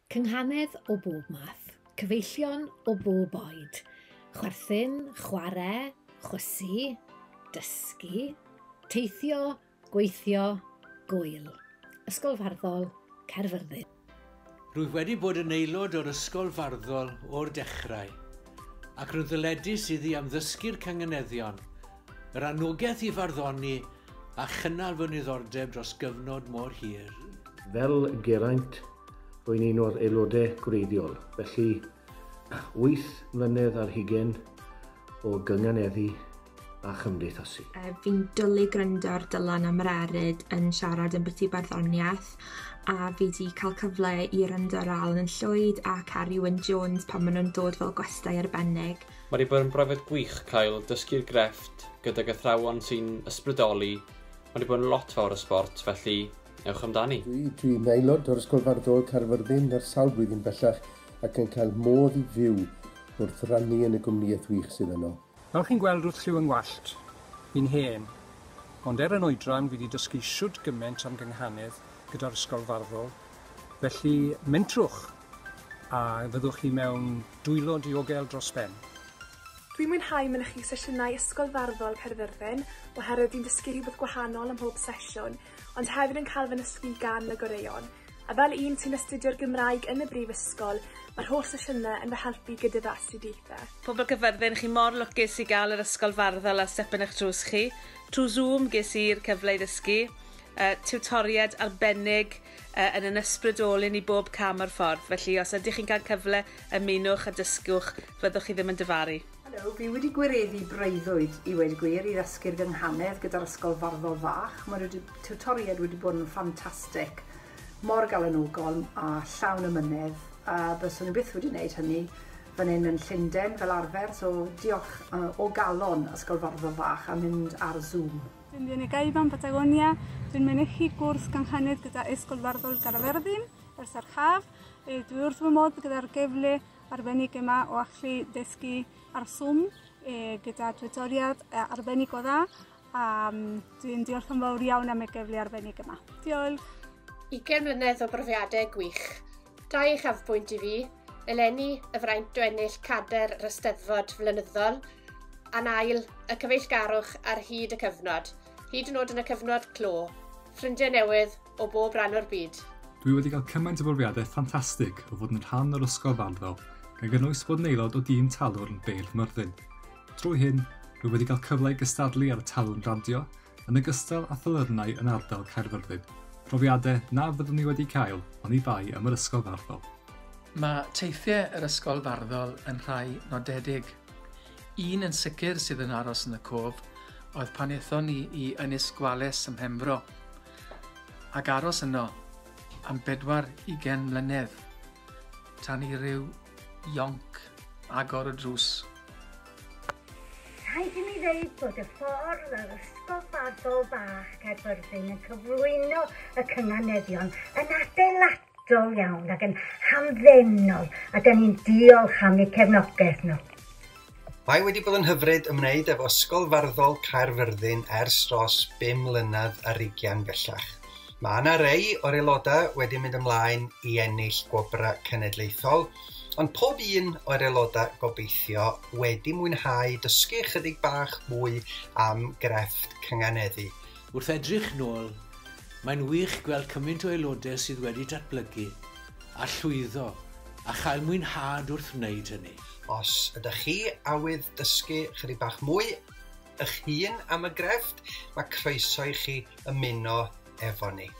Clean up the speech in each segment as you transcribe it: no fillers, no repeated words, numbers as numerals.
Cynghanedd o bob math, cyfeillion o bob oed, chwerthin, chwarae, chwysu, dysgu, teithio, gweithio, gwyl. Ysgol Farddol, Caerfyrddin. Rwyf wedi bod yn aelod o'r Ysgol Farddol o'r dechrau, ac rwy'n ddyledus iddi am ddysgu'r cynganeddion, yr anogaeth i farddoni a chynnal fy niddordeb dros gyfnod mor hir. Fel Geraint, rwy'n un o'r aelodau gwreiddiol, felly 8 mlynedd ar hugain o gynganeddu a chymdeithasu. Fi'n dwlu gryndo ar Dylan a Mererid yn siarad yn byti barddoniaeth, a fi 'di cael cyfle i ryndo ar Alan Llwyd a Ceri Wyn Jones pan maen nhw'n dod fel gwestai arbennig. Mae wedi bod yn brofiad gwych cael dysgu'r grefft gydag athrawon sy'n ysbrydoli. Mae wedi bod yn lot fawr o sbort, felly ewch amdani. Dwi'n aelod o'r Ysgol Farddol Caerfyrddin ers sawl blwyddyn bellach ac yn cael modd i fyw wrth rannu yn y gwmnïaeth wych sydd yno. Fel chi'n gweld wrth lliw yng ngwallt, fi'n hen, ond er yn oedran fi wedi dysgu shwd gymaint am gynghanedd gyda'r Ysgol Farddol, felly mentrwch a fyddwch chi mewn dwylo diogel dros ben. Dwi'n mwynhau mynychu sesiynau Ysgol Farddol Caerfyrddin oherwydd dwi'n dysgu rhywbeth gwahanol ym mhob sesiwn, ond hefyd yn cael fy nysgu gan y goreuon. A fel un sy'n astudio'r Gymraeg yn y brifysgol, mae'r holl sesiynau yn fy helpu gyda fy astudiaethau. Pobl Caerfyrddin, chi mor lwcus i gael yr Ysgol Farddol ar stepen eich drws chi. Trwy Zoom ges i'r cyfle i ddysgu, tiwtoriaid arbennig yn yn ysbrydoli ni bob cam o'r ffordd. Felly os ydych chi'n cael cyfle, ymunwch a dysgwch, fyddwch chi ddim yn difaru. Helo, fi wedi gwireddu breuddwyd i weud y gwir i ddysgu'r gynghanedd gyda'r Ysgol Farddol Fach. Mae'r tiwtoriaid wedi bod yn ffantastig, mor galonogol a llawn amynedd, a byswn i byth wedi wneud hynny fan hyn yn Llundain fel arfer, so diolch o galon Ysgol Farddol Fach am mynd ar Zoom. Dwi'n Bianca Ivan, Patagonia. Dwi'n mynychu gwrs gynghanedd gyda Ysgol Farddol Caerfyrddin ers yr haf. Dwi wrth fy modd gyda'r gyfle arbennig yma o allu dysgu ar Zoom gyda tiwtoriad arbennig o dda, a dwi'n diolch yn fawr iawn am y gyfle arbennig yma. Diolch! 20 mlynedd o brofiadau gwych. 2 uchafbwynt i fi, eleni y fraint o ennill cader yr Eisteddfod flynyddol, a'n ail y cyfeillgarwch ar hyd y cyfnod, hyd yn oed yn y cyfnod clo, ffrindiau newydd o bob rhan o'r byd. Dwi wedi cael cymaint o brofiadau ffantastig o fod yn rhan o'r Ysgol Farddol, gan gynnwys bod yn aelod o dîm Talwrn Beirdd Myrddin. Trwy hyn, rwy wedi cael cyfle i gystadlu ar y Talwrn Radio, yn ogystal â thalyrnau yn ardal Caerfyrddin. Profiadau na fyddwn ni wedi cael oni bai am yr Ysgol Farddol. Mae teithiau yr Ysgol Farddol yn rhai nodedig. Un yn sicr sydd yn aros yn y cof oedd pan aethon ni i Ynys Gwales ym Mhenfro, ac aros yno am 24 mlynedd, tan i ryw ionc agor y drws. Rhaid i mi ddeud bod y ffordd yr Ysgol Farddol Fach Caerfyrddin yn cyflwyno y cynganeddion yn adeiladol iawn ac yn hamddenol, a dyn ni'n diolch am eu cefnogaeth nhw. Mae wedi bod yn hyfryd ymwneud efo Ysgol Farddol Caerfyrddin ers dros 5 mlynedd ar 20 bellach. Mae yna rei o'r aelodau wedi mynd ymlaen i ennill gwobrau cenedlaethol, ond pob un o'r aelodau gobeithio wedi mwynhau dysgu chydig bach mwy am grefft cynganeddu. Wrth edrych nôl, mae'n wych gweld cymaint o aelodau sydd wedi datblygu a llwyddo a chael mwynhad wrth wneud hynny. Os ydych chi awydd dysgu chydig bach mwy eich hun am y grefft, mae croeso i chi ymuno efo ni.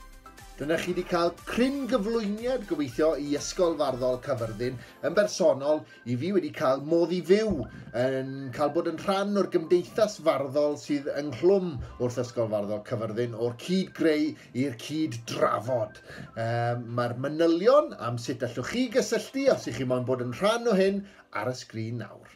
Dyna chi wedi cael cryn gyflwyniad gobeithio i Ysgol Farddol Caerfyrddin. Yn bersonol, i fi wedi cael modd i fyw yn cael bod yn rhan o'r gymdeithas farddol sydd ynghlwm wrth Ysgol Farddol Caerfyrddin, o'r cyd-greu i'r cyd-drafod. Mae'r manylion am sut allwch chi gysylltu os ych chi moyn bod yn rhan o hyn ar y sgrin nawr.